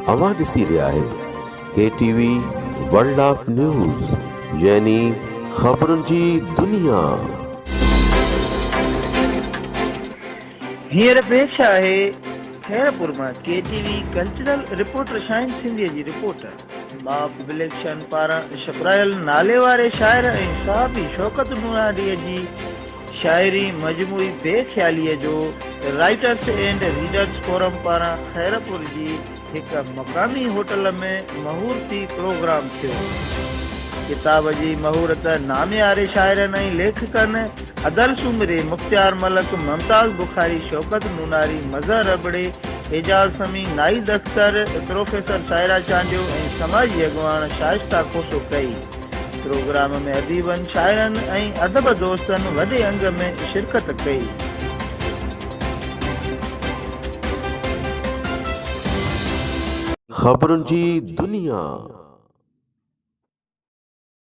اوهان ڏسي رهيا آهيو K T V world of news يعني خبرن جي دنيا. هينئر پيش آهي خيرپور مان K T V cultural reporter Shaheen سنڌيء جي رپورٽ. مان پبليڪشن پاران ڇپرايل ناليواري شاعر ۽ صحافي شوڪت نورانيء جي شاعري مجموعي بي خياليء جو رائيٽرس اينڊ ريڊرس فورم پاران خيرپور جي هڪ مقامي هوٽل ۾ مهورتي پروگرام ٿيو. ڪتاب جي مهورت نامياري شاعرن ۽ ليکڪن ادل سومري، مختيار ملڪ، ممتاز بخاري، شوڪت نوناري، مظهر ابڙي، اعجاز سمي، ناهيد اختر، پروفيسر سائره چانڊيو ۽ سماجي اڳواڻ شائسته کوسو ڪئي. پروگرام ۾ اديبن، شاعرن ۽ ادب دوستن وڏي انگ ۾ شرڪت ڪئي. خبرن جي دنيا.